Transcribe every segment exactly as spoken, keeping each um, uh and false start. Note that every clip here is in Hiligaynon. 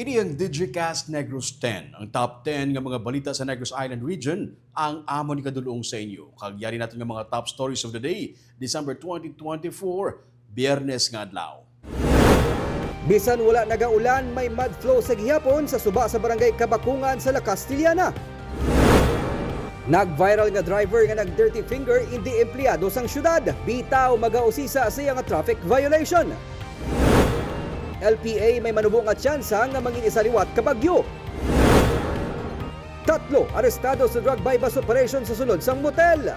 Ang Digicast Negros ten, ang top ten nga mga balita sa Negros Island Region, ang amon ikadulong sa inyo. Kag yari naton nga mga top stories of the day, December twenty twenty-four, Biyernes nga adlaw. Bisan wala nagaulan, may mud flow sa gihapon sa suba sa barangay Kabakungan sa La Castellana. Nag-viral nga driver nga nag-dirty finger indi empleyado sang syudad. Bitaw, magausisa sa iya nga traffic violation. L P A may manubo nga tsansa nga mangin-isa liwat ka bagyo. Tatlo arestado sa drug buy-bust operation sa sulod sang motel.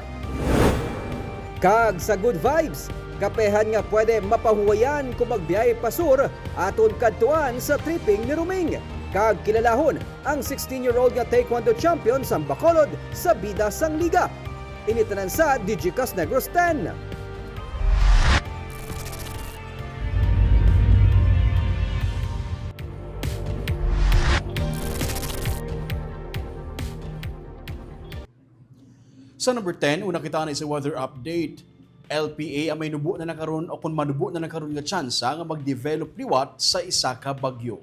Kag sa Good Vibes, kapehan nga pwede mapahuwayan kung magbiyahe pa sur aton kadtuan sa tripping ni Ruming. Kag kilalahon ang sixteen-year-old nga taekwondo champion sang Bacolod sa bida sang liga. Ini tanan sa Digicast Negros ten. Sa number ten, una kita na sa weather update. L P A ang may nubo na nakaron o kung manubo na nakaron nga tsansa nga mag-develop liwat sa isa ka bagyo.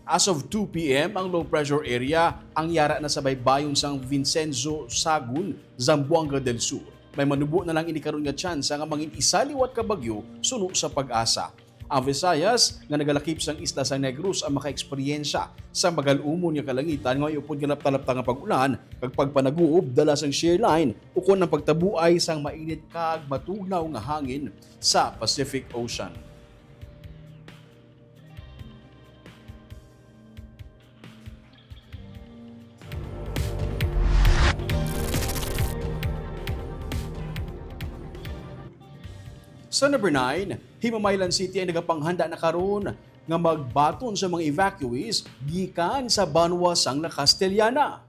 As of two P M, ang low pressure area ang yara na sa baybayon sang Vincenzo Sagun, Zamboanga del Sur. May manubo na lang ini karon nga tsansa nga mangin isa liwat ka bagyo suno sa PAGASA. Ang Visayas nga nagalakip sang isla sang Negros ang makaeksperyensya sa magal-umon nga kalangitan nga may upod nga lapta-lapta nga pag-ulan kag pagpanaguob dala sang shear line ukon ang pagtabuay sang mainit kag matugnaw nga hangin sa Pacific Ocean. Sa number nine, Himamaylan City ang nagapanghanda na karon nga magbaton sa mga evacuees gikan sa banwa sang La Castellana.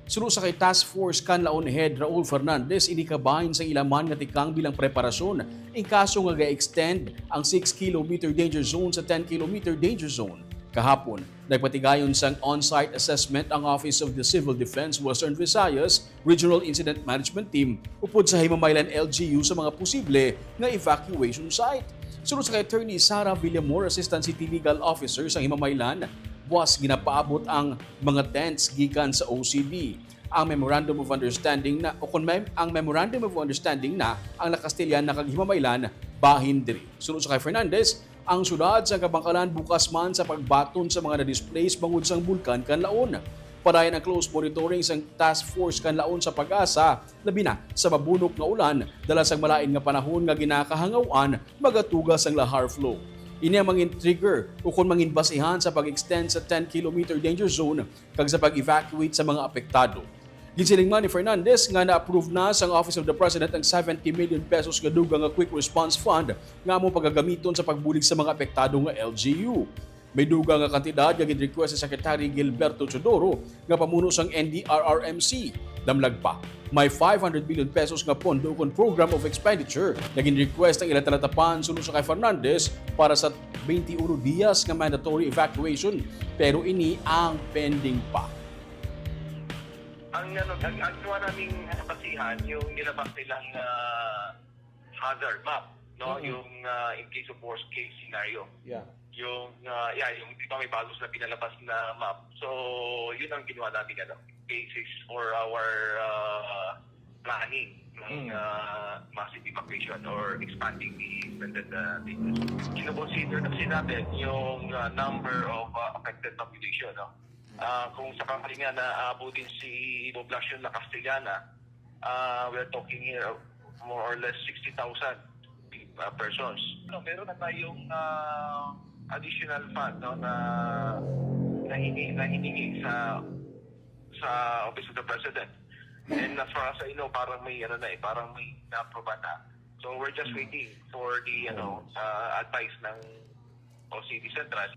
Suno sa kay Task Force Kanlaon Head Raul Fernandez, ini kabahin sang ila man nga tikang bilang preparasyon in kaso nga ga-extend ang six kilometer danger zone sa ten kilometer danger zone. Kahapon, nagpatigayon sang on-site assessment ang Office of the Civil Defense Western Visayas Regional Incident Management Team upod sa Himamaylan L G U sa mga posible nga evacuation site. Suno sa kay Attorney Sarah Villamor, Assistant City Legal Officer sa Himamaylan, buas ginapaabot ang mga tents gikan sa O C D. Ang Memorandum of Understanding na, o kung may, ang Memorandum of Understanding na ang La Castellana kag Himamaylan bahin diri. Suno sa kay Fernandez, ang siyudad sa Kabangkalan bukas man sa pagbaton sa mga na-displace bangod sang Bulkan Kanlaon. Padayon ang close monitoring sang Task Force Kanlaon sa PAGASA, labi na sa mabunok nga ulan, dala sang malain nga panahon nga ginakahangaw-an magatuga sang lahar flow. Ini ang mangin trigger ukon mangin basihan sa pag-extend sa ten kilometer danger zone kag sa pag-evacuate sa mga apektado. Ginsiling man ni Fernandez nga na-approve na sang Office of the President ang seventy million pesos nga dugang nga Quick Response Fund nga amo pagagamiton sa pagbulig sa mga apektado nga L G U. May dugang nga kantidad nga gin-request si Secretary Gilberto Teodoro nga pamuno sang N D R R M C. Damlag pa, may five hundred million pesos nga pondo kon Program of Expenditure nga gin-request ang ilang talatapan suno sa kay Fernandez para sa twenty-one dias nga mandatory evacuation, pero ini ang pending pa. Ang, ano, ang, ang ginawa naming basihan, yung nilabas nilang, ah, hazard map, no? Mm-mm. Yung, ah, in case of worst case scenario. Yeah. Yung, ah, yeah, yung, di ba, may bagos na pinalabas na map. So, yun ang ginawa namin, ano, basis for our, ah, planning ng, Mm. ah, massive evacuation or expanding the extended, ah, data. Kinoconsider na kasi natin yung, ah, number of, ah, affected population, no? Ah, kung sakali nga na aabutin si populasyon na Castellana, ah, we're talking here of more or less sixty thousand, ah, persons. No, meron na tayong, ah, additional fund, no, na, na hini-, na hiningi sa, sa Office of the President. And as far as I know, parang may, ano na eh, parang may na-approve na. So we're just Mm. waiting for the, ano, Mm. ah, advice ng O C D Central.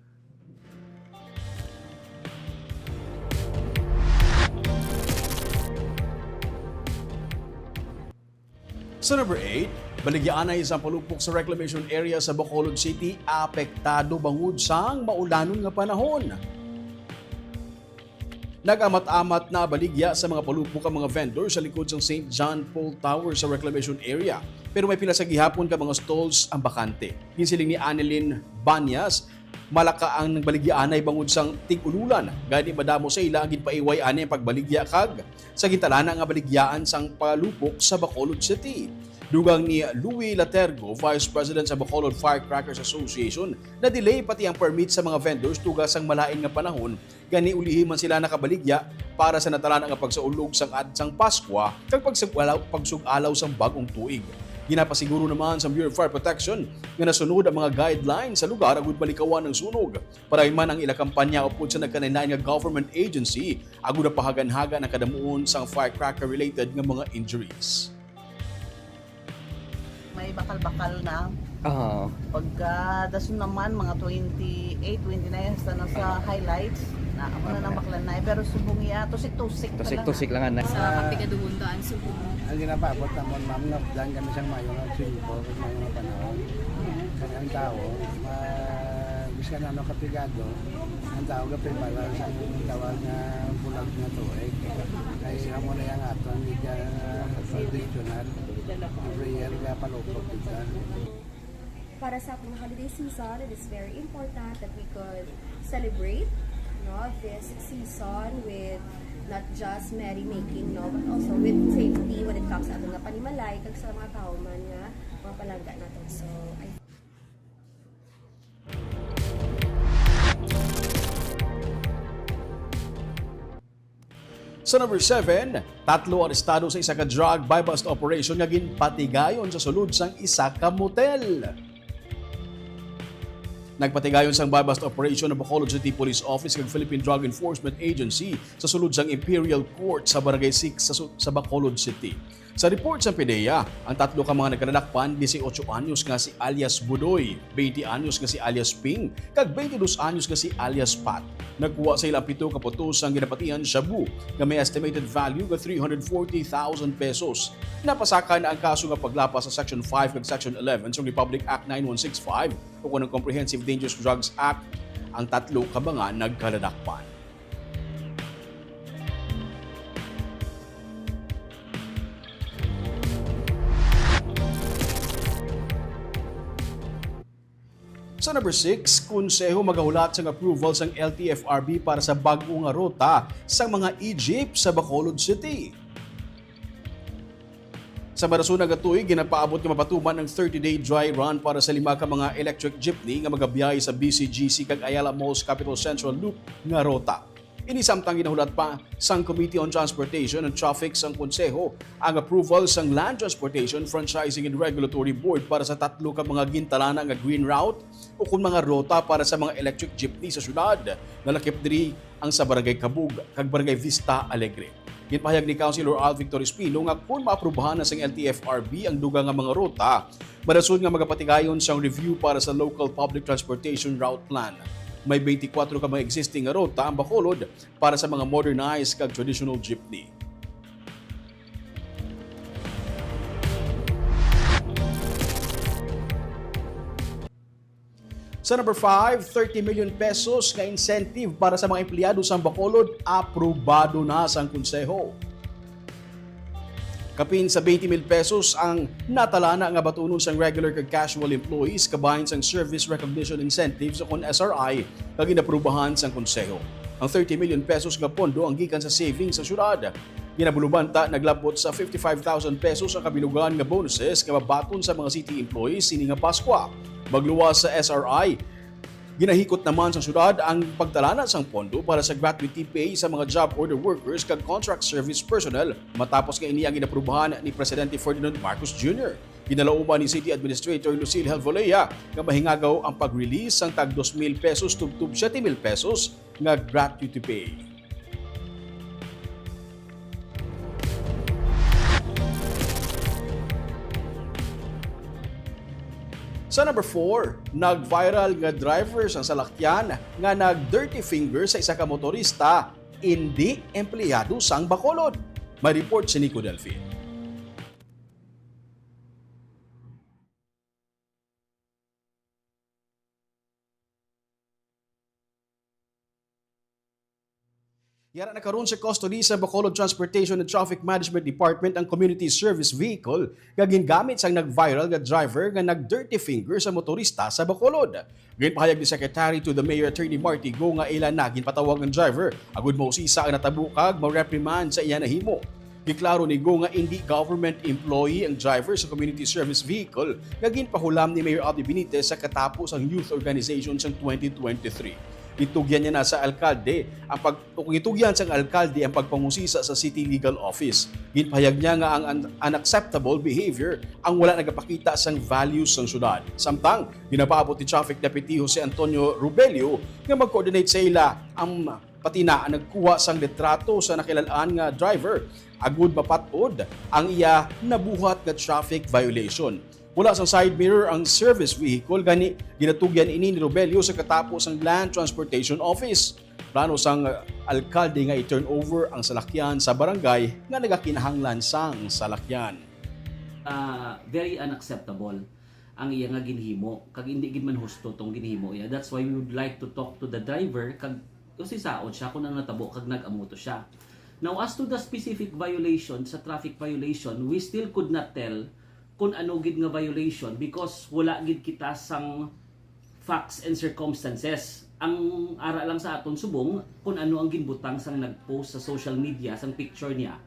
Sa number eight, baligyaanay sa palupok sa reclamation area sa Bacolod City, apektado bangod sang maulanon nga panahon. Nag-amat-amat na baligya sa mga palupok ang mga vendor sa likod sang Saint John Paul Tower sa reclamation area, pero may pila sa gihapon ka mga stalls ang bakante. Ginsiling ni Annelyn Banyas, malaka ang nagbaligyaanay bangod sang tig-ululan, gani madamo sa ila ang ginpaiway ani ang pagbaligya kag sa gintalana nga baligyaan sang palupok sa Bacolod City. Dugang ni Louie Latergo, Vice President sa Bacolod Firecrackers Association, na-delay pati ang permit sa mga vendors tuga sang malain nga panahon, gani ulihi man sila nakabaligya para sa natalana nga pagsaulog sang ad-, sang Paskwa kag pagsug-alaw, pagsug-alaw sang bag-ong tuig. Ginapasiguro naman sa Bureau of Fire Protection nga nasunod ang mga guidelines sa lugar agud malikawan ang sunog. Paray man ang ila kampanya upod sa nagkalain-lain nga government agency, agud napahaganhagan ang kadamuon sang firecracker-related nga mga injuries. May bakal-bakal na. Ah. Pagka dason naman, mga twenty-eight, twenty-nine, hasta na sa highlights, na, amo na nang baklan na. Pero subong iya, tusik-tusik pa lang. Tusik-tusik lang, ah. Sa Kapigaduhon, daan subong. Ang ginapaabot namon, ma'am, nga daan kami sang mayo nga tiyempo, kag mayo nga panahon. Kag ang tawo, ma-, bisan ano kapigado, ang tawo gapibala sa tawag nga bulag nga tuig. Kay amo na yang aton, di ka, ah, traditional. Prayer nga palupok kita. Para sa ating holiday season, it is very important that we could celebrate, no, this season with not just merrymaking, no, but also with safety when it comes sa aton nga panimalay kag sa mga kahuman nga mga palangga naton. So, I Sa number seven, tatlo arestado sa isa ka drug buy-bust operation nga ginpatigayon sa sulod sang isa ka motel. Nagpatigayon sang buy-bust operation ang Bacolod City Police Office kag Philippine Drug Enforcement Agency sa sulod sang Imperial Court sa Barangay Six sa su-, sa Bacolod City. Sa report sang PDEA, ang tatlo ka mga nagkaladakpan, dieciocho anyos nga si alias Budoy, twenty anyos nga si alias Ping, kag twenty-dos anyos nga si alias Pat. Nagkuha sa ila ang pito ka putos sang ginapatihan shabu nga may estimated value nga three hundred forty thousand pesos. Napasaka na ang kaso nga paglapas sa Section five kag Section eleven sang Republic Act nine one six five, ukon ang Comprehensive Dangerous Drugs Act, ang tatlo ka mga nagkaladakpan. Sa number six, Konseho magahulat sang approval sang L T F R B para sa bag-o nga ruta sang mga e-jeep sa Bacolod City. Sa marasunag nga tuig, ginapaabot nga mapatuman ang thirty-day dry run para sa lima ka mga electric jeepney nga magabiyahe sa B C G C kag Ayala Malls Capital Central Loop nga ruta. Ini samtang ginahulat pa sang Committee on Transportation and Traffic sang Konseho ang approval sang Land Transportation Franchising and Regulatory Board para sa tatlo ka mga gintalana nga green route ukon mga ruta para sa mga electric jeepney sa syudad. Nalakip diri ang sa Barangay Cabug kag Barangay Vista Alegre. Ginpahayag ni Councilor Al Victor Espino nga kon maaprubahan na sang L T F R B ang dugang nga mga ruta, marason nga magapatigayon sang review para sa Local Public Transportation Route Plan. May twenty-four ka mga existing nga ruta ang Bacolod para sa mga modernized kag traditional jeepney. Sa number five, thirty million pesos nga incentive para sa mga empleyado sa Bacolod, aprobado na sang Konseho. Kapin sa twenty mil pesos ang natalana nga batunon sang regular kag casual employees kabahin sang Service Recognition Incentives o kon S R I nga ginaprubahan sang Konseho. Ang thirty million pesos nga pondo ang gikan sa savings sa syudad. Ginabulubanta, naglabot sa fifty-five thousand pesos ang kabilugan nga bonuses nga mabaton sa mga city employees sini nga Paskwa. Magluwas sa S R I, ginahikot naman sa syudad ang pagtalana sang pondo para sa gratuity pay sa mga job order workers kag contract service personnel, matapos nga ini ang ginaprubahan ni Presidente Ferdinand Marcos Junior. Ginalauman ni City Administrator Lucille Helvolea nga mahingagaw ang pag-release sang tag dos mil pesos tubtob siete mil pesos nga gratuity pay. Sa number four, nag-viral nga driver sang salakyan nga nag-dirty finger sa isa ka motorista, indi empleyado sang Bacolod. May report si Nico Delfin. Yara na karon sa custody sa Bacolod Transportation and Traffic Management Department ang community service vehicle nga gingamit sang nag-viral nga driver nga nag-dirty finger sa motorista sa Bacolod. Ginpahayag ni Secretary to the Mayor, Attorney Marty Go, nga ila na ginpatawag ang driver agud mausisa ang natabo kag ma-reprimand sa iya nahimo. Giklaro ni Go nga indi government employee ang driver sa community service vehicle nga ginpahulam ni Mayor Abby Benitez sa katapo sang youth organization sang twenty twenty-three. Gitugyan niya na sa alkalde ang pag-, o gitugyan sang alkalde ang pagpangusisa sa City Legal Office. Ginpahayag niya nga ang un-, unacceptable behavior ang wala nagapakita sang values sang syudad. Samtang, ginapaabot ni Traffic Deputy Jose Antonio Rubelio nga mag-coordinate sa ila ang pati na ang nagkuha sang litrato sa nakilal-an nga driver agud mapat-od ang iya nabuhat nga traffic violation. Wala sang side mirror ang service vehicle, gani ginatugyan ini ni Robelio sa katapo sang Land Transportation Office. Plano sang alkalde nga i-turn over ang salakyan sa barangay nga nagakinahanglan sang salakyan. Ah, very unacceptable ang iya nga ginhimo, kag indi gid man husto tong ginhimo iya. That's why we would like to talk to the driver kag usisaon siya kung ano natabo kag nag-amo to siya. Now, as to the specific violation, sa traffic violation, we still could not tell kung ano gid nga violation because wala gid kita sang facts and circumstances. Ang ara lang sa aton subong kung ano ang ginbutang sang nag-post sa social media, sang picture niya.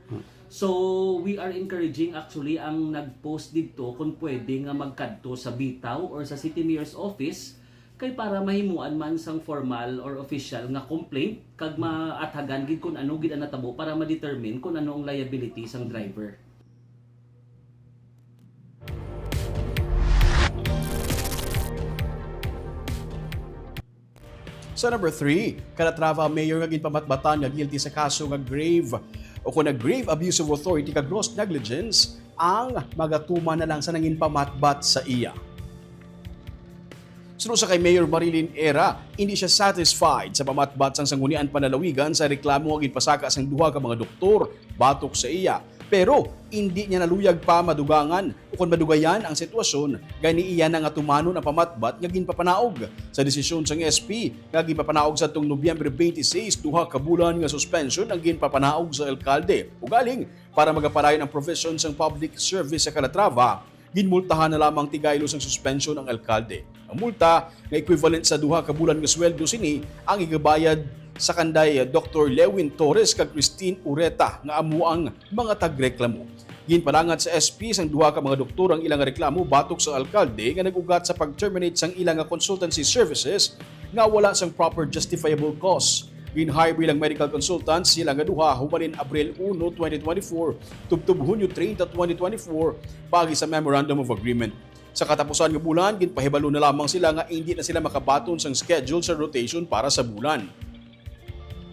So, we are encouraging actually ang nag-post didto kung pwede nga magkadto sa bitaw or sa City Mayor's Office kay para mahimuan man sang formal or official nga complaint kag maathagan gid kung ano gid ang natabo para ma-determine kung ano ang liability sang driver. Sa number three, Calatrava mayor nga ginpamatbatan nga guilty sa kaso nga grave o kon grave abuse of authority kag gross negligence ang magatuman na lang sa nanginpamatbat sa iya. Suno sa kay Mayor Marilyn Era, hindi siya satisfied sa pamatbat sang Sangguniang Panlalawigan sa reklamo nga ginpasaka sang duha ka mga doktor batok sa iya. Pero indi niya naluyag pa madugangan ukon madugayan ang sitwasyon, gani iya na nga tumanon ang pamatbat nga ginpapanaog. Sa desisyon sang S P nga ginpapanaog sa atong Nobyembre twenty-six, duha ka bulan nga suspension ang ginpapanaog sa alkalde. Ugaling, para magapadayon ang provision sang public service sa Calatrava, ginmultahan na lamang tigaylo sang suspension ang alkalde. Ang multa nga equivalent sa duha ka bulan nga sweldo sini ang igabayad sa kanday Doktor Lewin Torres kag Christine Ureta nga amo ang mga tagreklamo. Ginpalangat sa S P sang duha ka mga doktor ang ilang reklamo batok sa alkalde nga nag-ugat sa pag-terminate sang ilang consultancy services nga wala sang proper justifiable cause. Gin-hire bilang medical consultants sila nga duha humalin Abril uno, twenty twenty-four, tubtob Hunyo treinta, twenty twenty-four, paagi sa Memorandum of Agreement. Sa katapusan nga bulan, ginpahibalo na lamang sila nga indi na sila makabaton sang schedule sa rotation para sa bulan.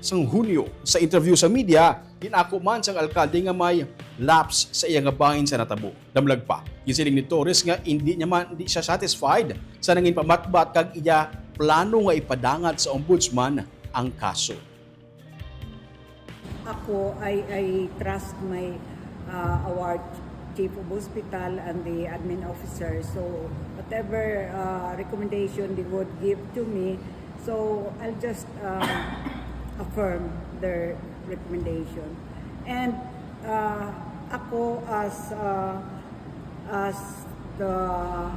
Sang Hunyo, sa interview sa media, gin-ako man sang alkalde nga may lapse sa iya nga bahin sa natabo. Damlag pa, ginsiling ni Torres nga indi niya man, indi siya satisfied sa nanginpamatbat kag iya plano nga ipadangat sa ombudsman ang kaso. Ako, I, I trust my uh, our chief of hospital and the admin officer. So whatever uh, recommendation they would give to me, so I'll just uh, affirm their recommendation. And uh, ako as uh, as the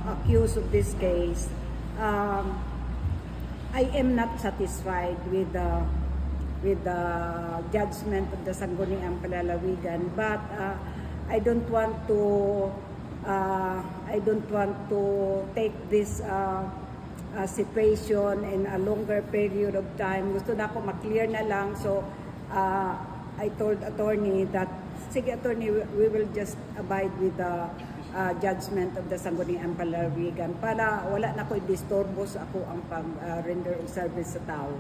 accused of this case, um, I am not satisfied with the with the judgment of the Sangguniang Panlalawigan, but uh, I don't want to uh, I don't want to take this uh, uh, situation in a longer period of time. Gusto na ako ma-clear na lang. So uh, I told attorney that, sige attorney, we will just abide with the uh, judgment of the Sangguniang Panlalawigan para wala na ko'y disturbo sa ako ang pag-render uh, of service sa tao.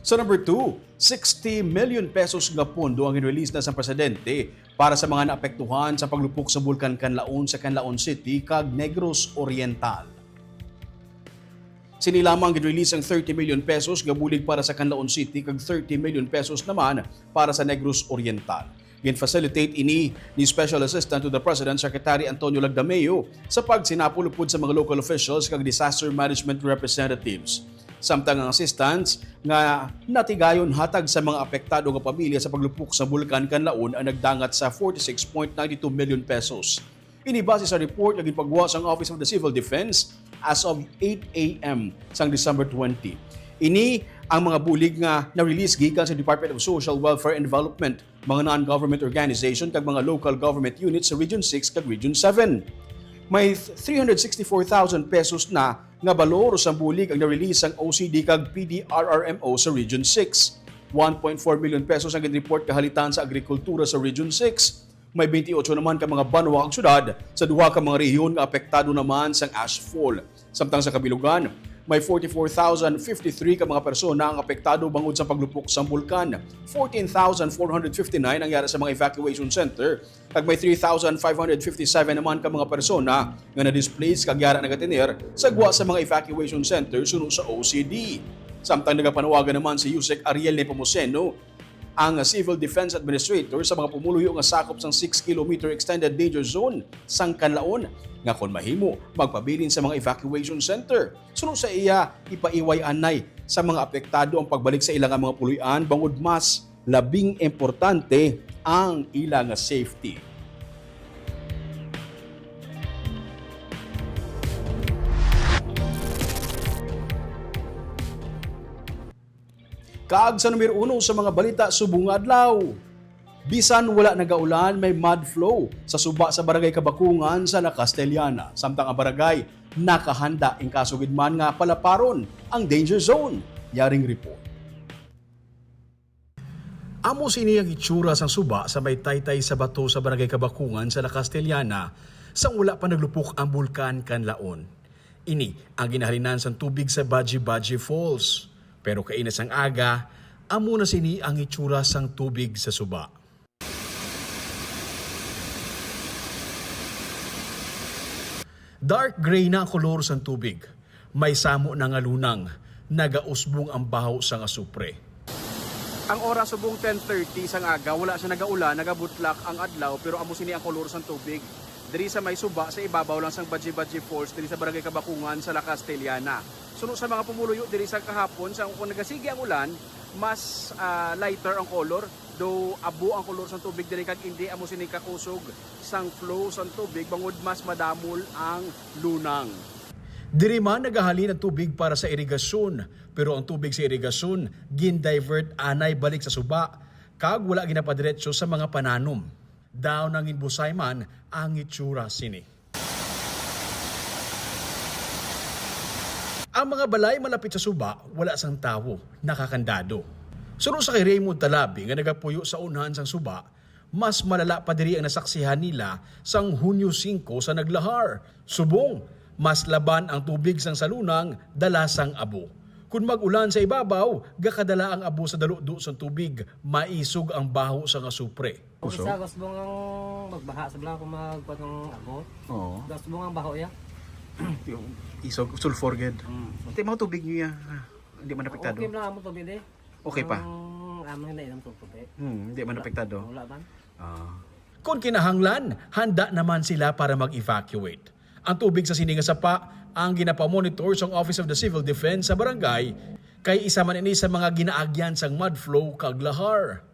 Sa number two, sixty million pesos nga pondo ang release na sa presidente para sa mga naapektuhan sa paglupok sa Bulkan Kanlaon sa Kanlaon City kag Negros Oriental. Sini lamang gin-release ang thirty million pesos nga bulig para sa Kanlaon City kag thirty million pesos naman para sa Negros Oriental. Gin-facilitate ini ni Special Assistant to the President, Secretary Antonio Lagdameo, sa pagsinapol upod sa mga local officials kag disaster management representatives. Samtang ang assistance nga natigayon hatag sa mga apektado nga pamilya sa paglupok sa Bulkan Kanlaon ang nagdangat sa forty-six point nine two million pesos. Ini base sa report nga ginpagwa sang Office of the Civil Defense as of eight a m sang December twenty. Ini ang mga bulig nga na-release gikan sa Department of Social Welfare and Development, mga non-government organization kag mga local government units sa Region six kag Region seven. May three hundred sixty-four thousand pesos na nga balor sa bulig ang na-release sang O C D kag P D R R M O sa Region six. One point four million pesos ang gin-report kahalitan sa agrikultura sa Region six. May twenty-eight naman ka mga banwa kag syudad sa duha ka mga rehiyon nga apektado naman sang ashfall. Samtang sa kabilugan, may forty-four thousand fifty-three ka mga persona ang apektado bangod sa paglupok sang bulkan. Fourteen thousand four hundred fifty-nine ang yara sa mga evacuation center, kag may three thousand five hundred fifty-seven naman ka mga persona nga na-displace kag yara nagatener sa gwa sa mga evacuation center suno sa O C D. Samtang nagapanawagan naman si Usec Ariel Nepomuceno, ang Civil Defense Administrator, sa mga pumuluyo nga sakop sang six kilometer Extended Danger Zone sang Kanlaon, nga kon mahimo, magpabilin sa mga evacuation center. Suno sa iya, ipaiway anay sa mga apektado ang pagbalik sa ila nga mga puloy-an, bangod mas labing importante ang ila nga safety. Kag sa numero uno sa mga balita subong nga adlaw, bisan wala nagaulan, may mud flow sa suba sa Barangay Kabakungan sa La Castellana, samtang ang barangay nakahanda in kaso gid man nga palaparon ang danger zone. Yaring report. Amo sini ang itsura sang suba sa may taytay sa bato sa Barangay Kabakungan sa La Castellana, sang wala pa naglupok ang Bulkan Kanlaon. Ini ang ginahalinan sang tubig sa Baji-Baji Falls. Pero kaina sang aga, amo na sini ang itsura sang tubig sa suba. Dark gray na ang kolor sang tubig. May samo na nga lunang. Nagausbong ang baho sang asupre. Ang oras subong ten thirty sang aga, wala siya nagaulan, nagabutlak ang adlaw, pero amo sini ang kolor sang tubig. Diri sa may suba, sa ibabaw lang sang Baji-Baji Falls, diri sa Barangay Kabakungan sa La Castellana. Suno sa mga pumuluyo diri sa kahapon, sa kung nagasigi ang ulan, mas, ah, lighter ang color, though abo ang kolor sang tubig diri kag indi amo sini kakusog sang flow sang tubig bangod mas madamol ang lunang. Diri man nagahalin ang tubig para sa irigasyon, pero ang tubig sa irigasyon gin-divert anay balik sa suba kag wala ginapadiretso sa mga pananom. Daw nanginbusay man ang itsura sini. Ang mga balay malapit sa suba, wala sang tawo, nakakandado. Suno sa kay Raymond Talabi nga nagapuyo sa unhan sang suba, mas malala pa diri ang nasaksihan nila sang Hunyo singko sa naglahar. Subong, mas laban ang tubig sang salunang dala sang abo. Kun mag-ulan sa ibabaw, gakadala ang abo sa daludo sang tubig, maisog ang baho sang asupre. Kung Puso? Isa, gusto mo nga magbaha, sa bala kung magkuha ng abo. Oo. Gusto mo nga baho, ya? Yung isog, sulfur gid. Mm. Ito yung mga tubig niyo, ya. Ah, hindi man apektado. Okay lang ang tubig, eh. Okay pa? Ang, ang mga nainom ko, puti. Hmm, hindi man apektado. Wala man. Ah. Kung kinahanglan, handa naman sila para mag-evacuate. Ang tubig sa sini nga sapa ang ginapamonitor sang Office of the Civil Defense sa barangay, kay isa man ini sa mga ginaagyan sang mud flow kag lahar.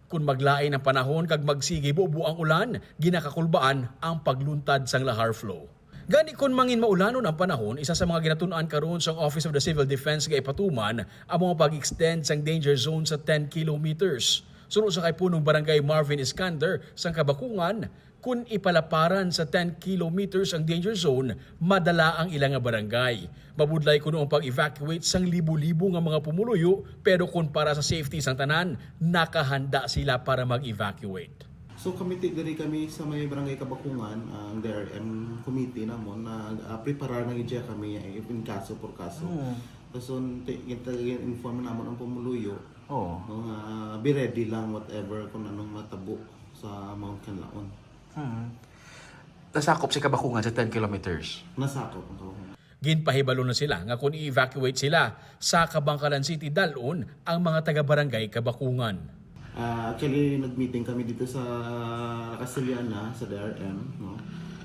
Kun maglain ang panahon kag magsigi bubo ang ulan, ginakakulbaan ang pagluntad sang lahar flow. Gani, kun mangin maulanon ang panahon, isa sa mga ginatun-an karon sang Office of the Civil Defense nga ipatuman ang mga pag-extend sang danger zone sa ten kilometers. Suno sa kay Punong Barangay Marvin Iskander sang Kabakungan, kun ipalaparan sa ten kilometers ang danger zone, madala ang ila nga barangay. Mabudlay kuno ang pag-evacuate sang libo-libo nga mga pumuluyo, pero kun para sa safety sang tanan, nakahanda sila para mag-evacuate. So, committee diri kami sa may Barangay Kabakungan, ang D R M committee namon, na, ah, preparar na gid siya kami, eh, in kaso por kaso. Mm. So, ti-, kita, inform namon ang pumuluyo, Oo. no, nga be ready lang whatever kung anong matabo sa Mount Kanlaon. Mm. Nasakop si Kabakungan sa ten kilometers? Nasakop ang Kabakungan. Ginpahibalo na sila nga kung i-evacuate sila sa Kabankalan City, dal-on ang mga taga-barangay Kabakungan. Ah, actually, nag-meeting kami dito sa Castellana, sa D R M, no?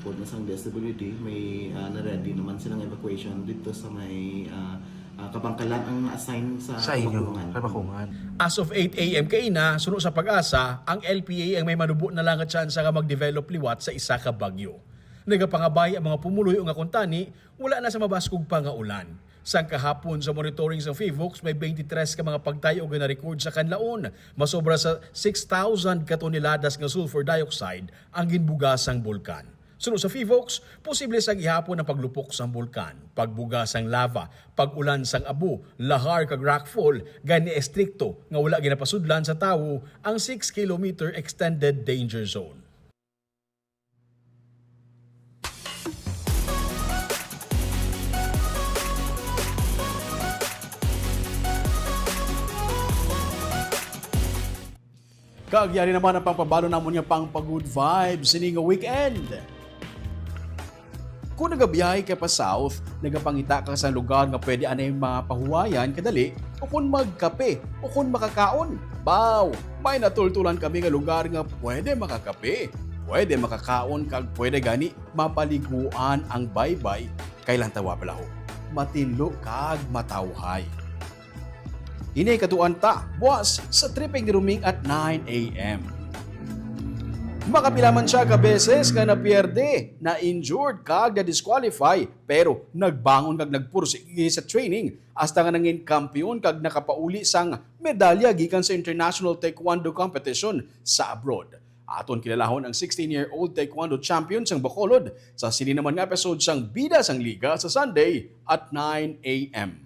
Code na sang D S W D, may, ah, na-ready naman silang evacuation dito sa may, ah, ah, Kabangkalan ang assign sa Sa inyo, Kabakungan. Kabakungan. As of eight a m kaina, suno sa PAGASA, ang L P A ang may manubo na lang nga tsansa nga mag-develop liwat sa isa ka bagyo. Nagapangabay ang mga pumuluyo nga kuntani, wala na sa mabaskog pa nga ulan. Sang kahapon sa monitoring sa PHIVOLCS, may twenty-three ka mga pagtayo nga na-record sa Canlaon. Masobra sa six thousand ka toneladas nga sulfur dioxide ang ginbuga sang bulkan. Suno sa PHIVOLCS, posible sa gihapon ang paglupok sang bulkan, pagbuga sang lava, pag-ulan sang abo, lahar kag rockfall, gani estrikto nga wala ginapasudlan sa tawo ang six kilometer extended danger zone. Kag yari naman ang pangpabalo namon nga pangpa-good vibes sini nga weekend. Kung nagabiyahe ka pa south, nagapangita ka sa lugar nga pwede anay mapahuwayan kadali, o kung magkape, o kung makakaon. Baw, may natultulan kami nga lugar nga pwede makakape, pwede makakaon, kag pwede gani mapaliguan ang baybay. Kay lang tawa pala ho, matinlo kag matawhay. Ini katuan ta, buwas sa tripping ni Ruming at nine a m. Makapila man siya ka beses nga napierde, na-injured, kag na-disqualify, pero nagbangon kag nagpursige sa training hasta nga nangin kampiyon kag nakapauli sang medalya gikan sa international taekwondo competition sa abroad. Aton kilalahon ang sixteen-year-old taekwondo champion sang Bacolod sa sini naman nga episode sang Bida sang Liga sa Sunday at nine a m.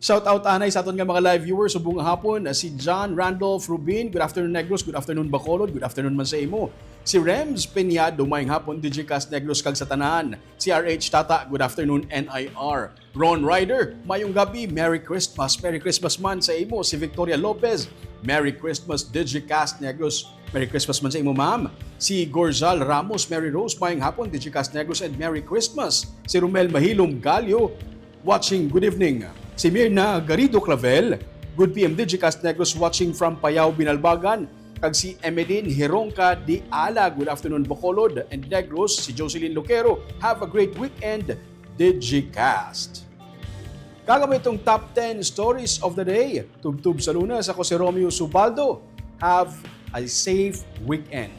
Shout out anay sa aton nga mga live viewers subong nga hapon, si John Randolph Rubin, good afternoon Negros, good afternoon Bacolod, good afternoon man sa imo. Si Rems Peñado, mayong hapon, Digicast Negros kag sa tanan. Si R H Tata, good afternoon N I R. Ron Ryder, mayong gabi, Merry Christmas. Merry Christmas man sa imo. Si Victoria Lopez, Merry Christmas, Digicast Negros. Merry Christmas man sa imo, ma'am. Si Gorzal Ramos, Merry Rose, mayong hapon, Digicast Negros, and Merry Christmas. Si Romel Mahilom Galio, watching, good evening. Si Mirna Garrido Clavel, good P M Digicast Negros, watching from Payao, Binalbagan. Kag si Emedin Hironca de Ala, good afternoon, Bacolod and Negros. Si Jocelyn Lucero, have a great weekend, Digicast. Kag amo itong top ten stories of the day. Tubtob sa Lunes, ako si Romeo Subaldo. Have a safe weekend.